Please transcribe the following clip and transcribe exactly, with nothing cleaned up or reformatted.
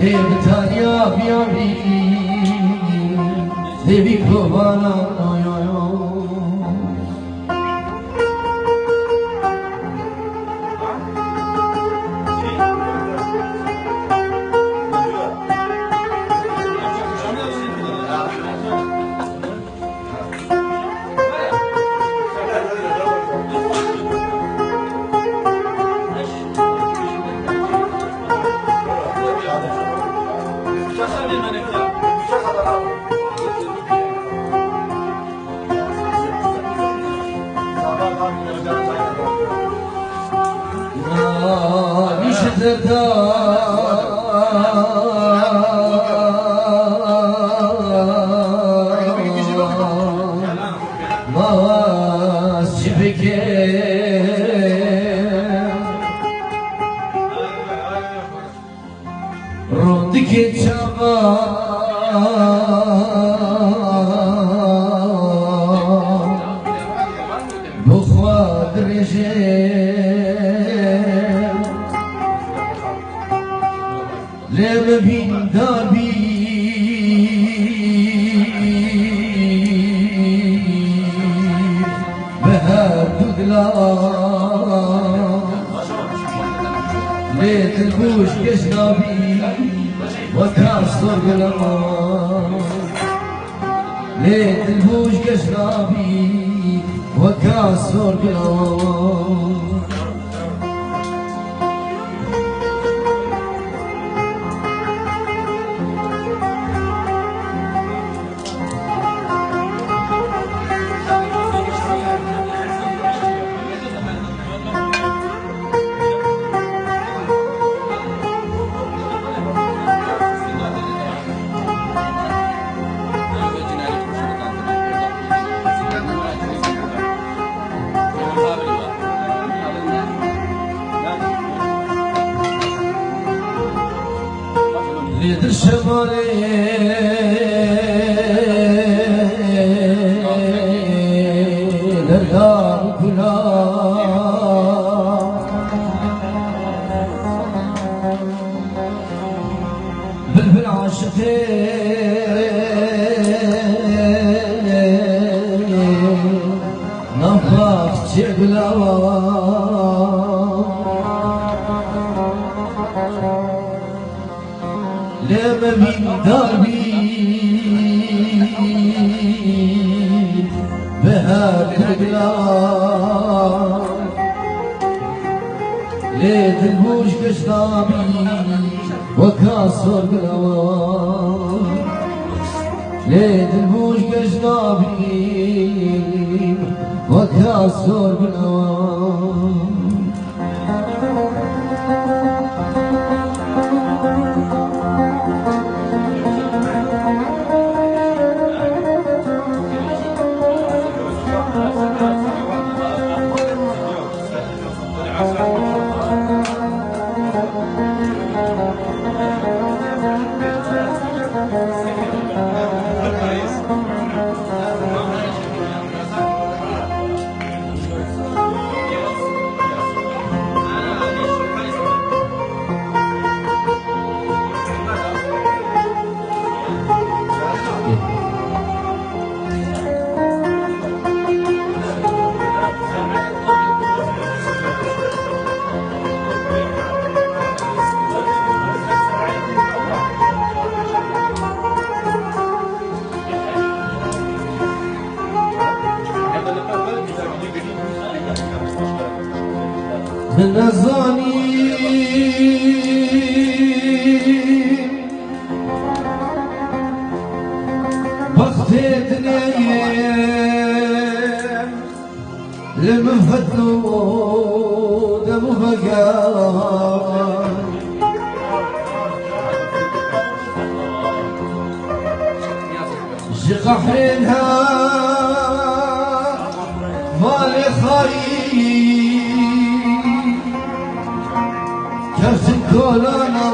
Tanya biyavî, devî kovana, oy, oy, oy. Rondikê çava bi xwe dirêje, lê min bîn darbî bi her du dila. Lê dilbûş geş nabî, weka sorgulama. Lê dilbûş geş nabî, weka sorgulama. Lê di şemalê derdan gula, bilbil aşiqê nav baxçê gula. Lê me bîn darbî bi her du dila. Lê dilbûş geş nabî, weka sorgula. Lê dilbûş geş nabî, weka sorgula. Min nezanî bextê dineyê li min fetno dem û vega. Ji qehrên hevalê xayî keftin kolana.